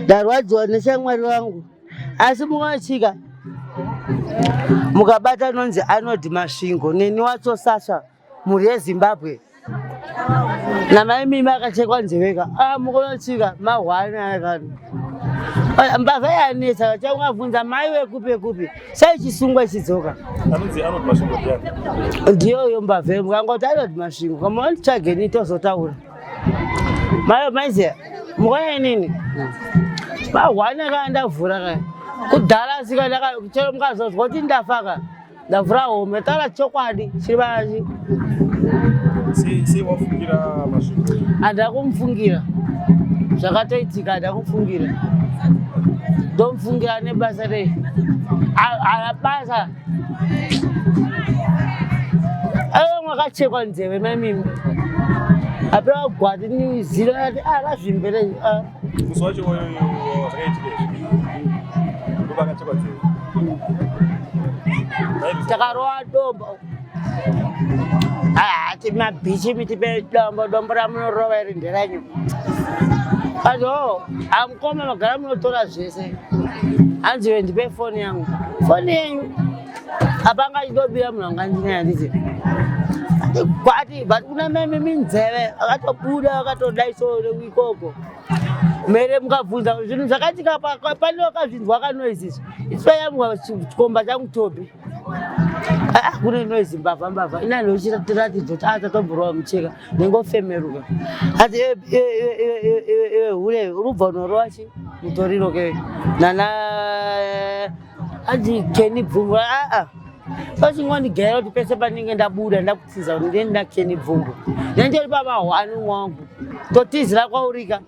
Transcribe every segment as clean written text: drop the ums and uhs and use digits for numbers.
Ndarwadziwa neshamwari wangu. Asi munochika mukabata anonzi Arnold Masvingo neni wacho Sasha mhuri yeZimbabwe namai mimi akachekwa nzeveka ah, mukonotsvika mahwani akani mbavha yanetsa chaungabvunza mai wekupi kupi sai chisungwa ichidzoka ndiyoyo mbavha mukangoti anoti masvingo kama wanditsvageni tozotaura mayo maiziya mukona inini mahwani akaya ndavhura kaya kudhara asika chero mukazozwa kuti ndafa ka Ndavhura homwe taura chokwadi chiri vachi. Sei wafungira masvingo? Handina kumufungira. Zvakatoitika handina kumufungira. Ndomufungira nebasa rei? Ana basa. Aiwa mwakachekwa nzeve mai mimi. Apewa gwati ni zino ati arazvimbere. Ah. Musi wacho zvakaitika izvi. Ndovakachekwa nzeve. Takarova dombo. Ah, ti mabhichi mitipe dombo dombo ramunorova iri nderenyu. Azo, amukoma magara munotora zvese. Hanzi iwe ndipe foni yangu. Foni yenyu. Apa anga achitobira munhu anga ndinaye handiti. Kwati but kuna meme minzeve akatobuda akatodai so ikoko. Mere mukabvunza zvinhu zvakaitika pane wakazvinzwa kanoise izvi. Iswa yangu chikomba changu Tobi. Ah, kune noise mbavha mbavha. Ina ndochiratidzo kuti ah tatomborova mucheka ndingofemeruka. Ati e e e e e hure urubva unorova chi mutoriro ke. Nana Anzi Kenny Bvumbu ah ah. Vachingondigaira kuti pese pandinge ndabuda ndakutiza kuti ndiende naKenny Bvumbu. Ndendiri pamahwani wangu. Totizira kwaurika.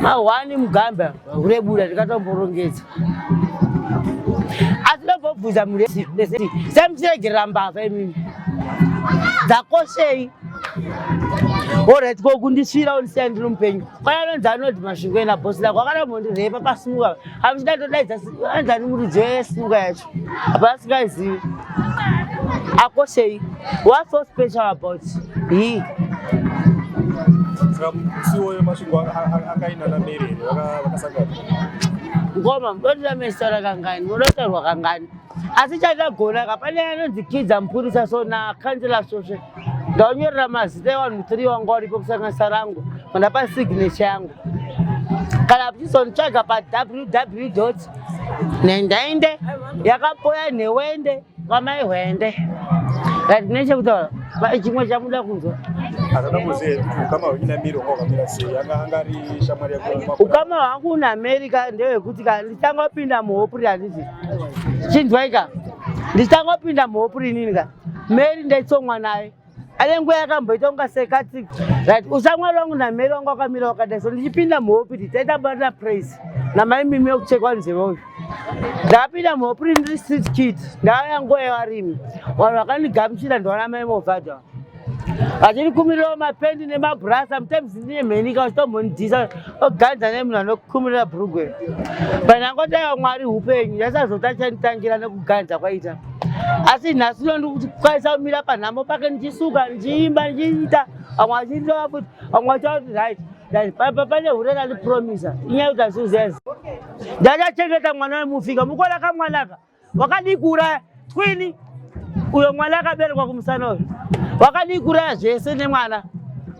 Mahwani mugamba hurebuda ndikatomborongedza. Asi ndobvobvunza mhuri semuchiregerera mbavha imimi. Dzakoshei. Alright ko kundisvira undisiya ndiri mupenyu. Kwaya anonzi anoti Masvingo ena boss lako akatombondirepa pasimuka. Hamuchida todaidza anzi ani muridzi wesimuka yacho. Apa asingazivi. Akoshei. What's so special about he? Saka musi iwoyo Masvingo akaina naMary here vakasangana? Ngoma munotoita mesitaura kangani munotaurwa kangani asi chandagona ka pane anonzi kidza mupurisa so nakansela svosve ndaonyorera mazita evanhu 3 wanga waripo kusanganisa rangu vandapa signature yangu kana muchizonditsvaga pa www dot nendainde yakapoya newende kwamai hwende right nechekutaura chimwe chamuda kunzwa ukama hwangu naamerica ndewekuti ka ndichangopinda muhopuri handiti chinzwaika ndichangopinda muhopuri inini ka Mary ndaitsomwa naye ane nguva yakamboita kunga sekati right ushamwari wangu naMary wangu wakamira wakadai so ndichipinda muhopiti taita praise namai mimi wekuchekwa nzeve uyu ndakapinda muhopiri ndiri street kid ndauya nguva yevarimi vanhu vakandigamuchira ndiwana mai movhadha vachindikumirirawo mapendi nemabhurasa sometimes ndine mhenika vachitombondidhisa oganza nemunhu anokumirira bhurugwe but ndangotaiwa mwari upenyu ndasazota chanditangira nekuganza kwaita asi nhasi uno ndikukwanisa kumira panhamo pake ndichisuka ndichiimba ndichiita vamwe vachindova futi vamwe vachiva kuti right right pane hure randipromisa inyaya kuti asiuzezi ndachachengeta mwana wemufika mukona kamwanaka wakadii kuuraya twini uyo mwana akaberekwa kumusana uyo wakadii kuuraya zvese nemwana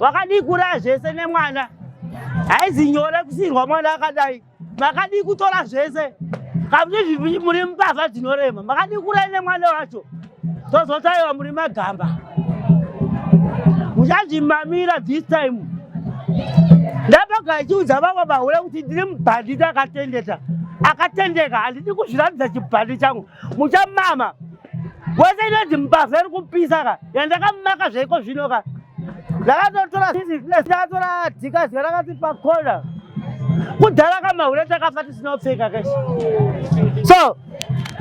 wakadii kuuraya zvese nemwana haizi nyore kusiirwa mwana akadai makadii kutora zvese kamuti muri mbavha dzinorema makadii kuuraya nemwana wacho tozotaiwa muri magamba muchazvimamira this time ndapagara chiudza vamwe vahure kuti ndiri mubhanditi akatendeta akatendeka handidi kuzviratidza chibhandi changu muchamama wese inonzi mbavha iri kupisa ka yandakamaka zvaiko zvino ka ndakatotora ndakatora dhikazi rakati pakona kudhara kamahure takafa tisina kupfeka kese so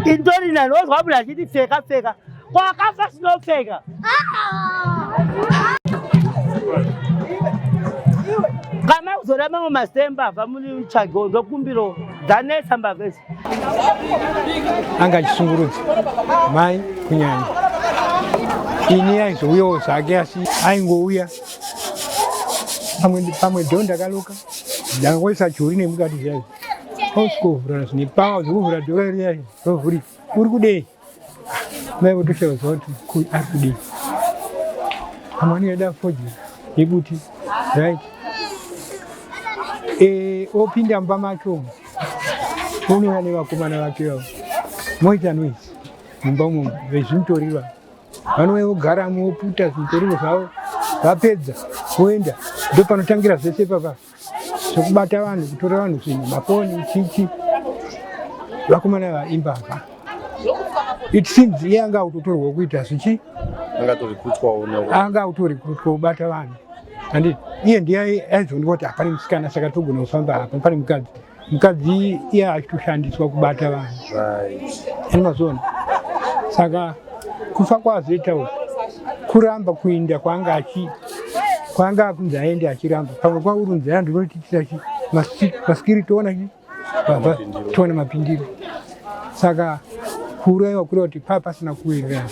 indori nani wozwa munhu achiti pfeka pfeka kwakafa sinopfeka kana kuzoda mamwe mazita embavha muri tsvage ndokumbiro dzanetsa mbavha idzi anga achisungurudza mai kunyanya ini aizouyawo zvake asi aingouya pamwe pamwe dho ndakaluka Ndangoisa churi nemukati zviya osvikovhura zvine pawa zvekuvhura dhora riya rovhurika. Uri kudei? Mai votoshaya kuziva kuti ari kudei. Amwe anenge aida fodya yebuti right. Eh, opinda mumba make umu unouya nevakomana vake vavo moita noise mumba umu vezvimutoriro vanouya vogaramo voputa zvimutoriro zvavo vapedza voenda ndopanotangira zvese ipapa zvekubata vanhu kutora vanhu zvinhu mafoni chichi vakomana vaimbavha it seems iye anga autotorwa kuita zvichi anga autorikutswa kubata vanhu and iye ndiye aizoonekwa kuti hapane musikana saka togona kufamba apa pane mukadzi mukadzi iye achitoshandiswa kubata vanhu ani mazoona saka kufa kwazoita uku kuramba kuinda kwaanga achi kwaanga akunzi aende achiramba pamwe kwaurunzi aya ndinotiitira chi masikiri toona chi baba toona mapindiro saka kuurayiwa kureva kuti paa pasina kuwirirana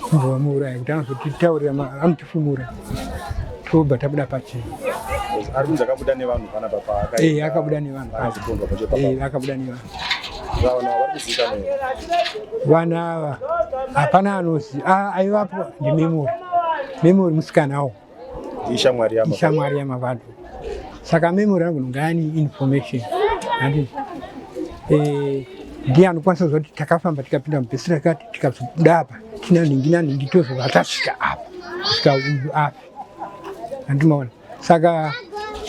kubva vamuuraya kuti anozotitaurira anotifumura tobva tabuda pachena ari kunzi akabuda nevanhu panapa paaka eh akabuda nevanhu eh akabuda nevanhu vana vari kuzivikanwa vana ava hapana anozi aivapo ndimemory memory musikanawo ishamwari yama ishamwari yamavado saka memory yangu nonga yani information handiti eh ndiye anokwanisa kuziva kuti takafamba tikapinda mubhesi rakati tikazobuda apa tina nhingi nanhingi tozova tasvika apa kusvika uyu afe handimaona saka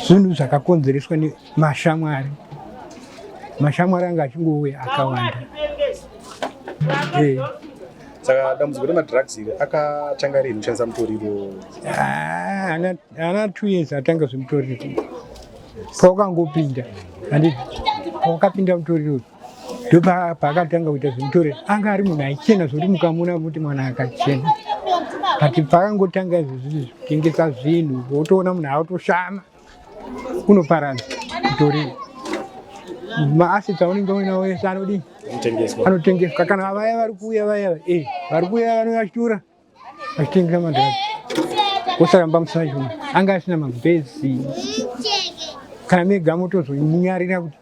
zvinhu zvakakonzereswa nemashamwari mashamwari anga achingouya akawanda eh. Saka dambudziko remadrugs iri akatanga rini kushandisa mutoriro? Ah, ana 2 years atanga zvemutoriro. Pawakangopinda handiti pawakapinda mutoriro ndopaakatanga kuita zvemutoriro anga ari munhu aichena zvekuti mukamuona kuti mwana akachena but paakangotanga izvozvi kutengesa zvinhu wotoona munhu autoshama unoparadza mutoriro maassets aunenge uinawo ese anodii anotengeswa kana vaya vari kuuya vaya eh, vari kuuya vanouya vachitora vachitengesa madhiragi wosaramba musina chuma anga asina mabhezi kana mega motozonyarira kuti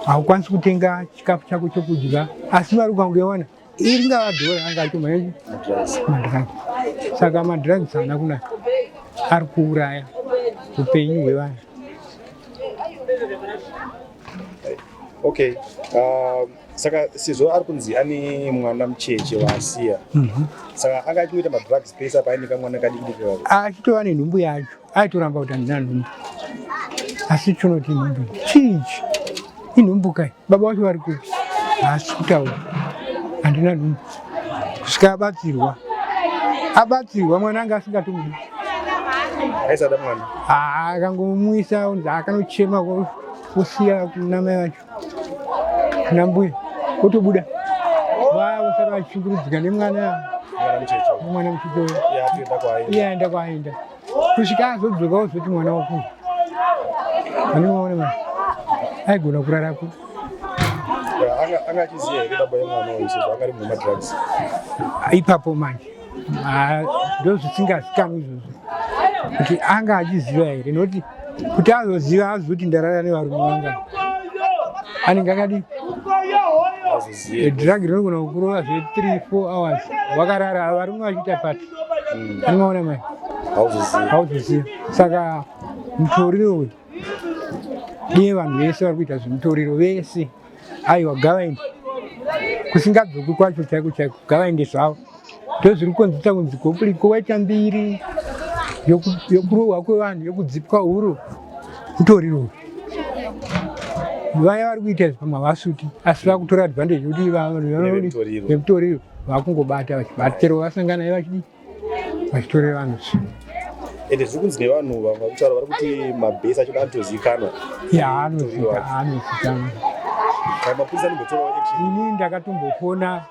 haukwanisi kutenga chikafu chako chokudya asi vari ukangoiwana ringava dhora anga achitomhanya madrugs saka madrugs haana kunaka ari kuuraya upenyu hwevanhu okay saka sezvo ari kunzi ane mwana mucheche waasiya saka anga achitoita madrugs pese apa aine kamwana kadiki diki kako achitova nenhumbu yacho aitoramba kuti handina nhumbu asi chinoti nhumbu chiichi inhumbu kai baba vacho vari kupi haasi kutaura handina nhumbu kusvika abatsirwa abatsirwa mwana anga asingatomudi aisada mwana akangomumwisa unzi akanochema kusiya kuna mai vacho kuna mbuya votobuda vaya vosara vachishungurudzika nemwana mwana mucheche iye aenda kwaaenda kusvika azodzoka ozoti mwana wakura anomaona mani aigona kurarako anga achiziva here baba yemwana uyu sezvo anga ari mumadrugs ipapo manje ndozvisingazikanwi izvozvo kuti anga achiziva here nokuti kuti azoziva azoti ndarara nevarume vanga anenge akadii drug rinogona kukurova zve 3 4 hours wakarara varume vachiita pati anomaona mai hauzoziva saka mutoriro uyu iye vanhu vese vari kuita zvemutoriro vese aiwa gavaende kusingadzoki kwacho chaiko chaiko gavaende zvavo ndozviri kukonzeresa kunzi gopuriko waita mbiri yokurohwa kwevanhu yokudzipwa huro mutoriro uyu vaya vari kuita izvi pamwe havasuti asi vakutora advantage yekuti vemutoriro vakungobata vachibata chero vasangana naye vachidii vachitorera vanhu zvinhu ende zviri kunzi nevanhu vamwe vari kutaura vari kuti mabhesi acho anotozivikanwa ya anozivikanwa kana mapurisa anombotorawo action ini ndakatombofona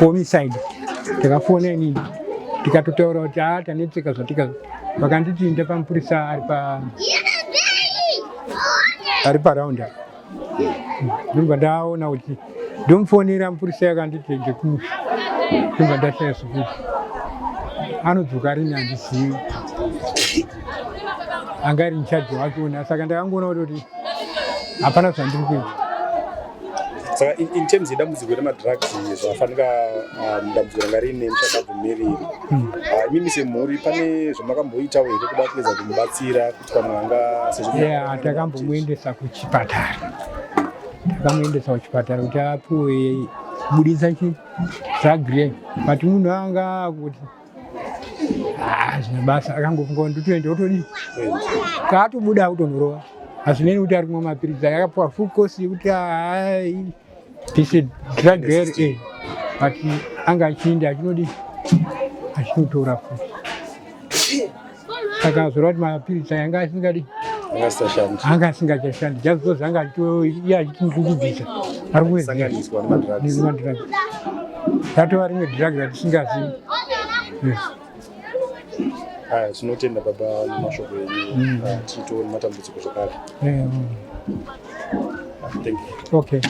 homicide ndakafona inini ndikatotaura kuti haa tanetseka zvatika vakanditi enda pamupurisa ari pa ari paraunda ndobva ndaona kuti ndomufonera mupurisa yakanditi ende kumusha ndobva ndashaya zvekuti anodzoka rini handizivi. Anga ari incharge wachona, saka ndakangoona kutoti hapana zvandiri kuita. Saka in terms yedambudziko remadrugs, zvafanika dambudziko ranga riine mushakabvu Mary iri, imimi semhuri pane zvamakamboitawo here kuda kuedza kumubatsira kuti pamwe anga sezvo? Yeah, takambomuendesa kuchipatara, takamuendesa kuchipatara kuti apuwe budisa chi drug rate, but munhu anga kuti zvine basa, akangofunga kuti nditoenda otodii, kaatobuda akutonorova. Hazvineni kuti ari kumwa mapiritsi, akapuwa full course yekuti hai, this drug rate, but anga achiinda achinodii, achinotora futi. Saka zoreva kuti mapiritsi aya anga asingadi Anga asingashandi. Anga asingachashandi just because anga iye achiti ndiri kubvisa, ari kuwedzera. Sanganiswa nemadrugs. Nemadrugs, ratova rimwe drug ratisingazivi, yes. Aya, tinotenda baba nemashoko enyu. Tichitoona matambudziko zvakare. Thank you. Okay.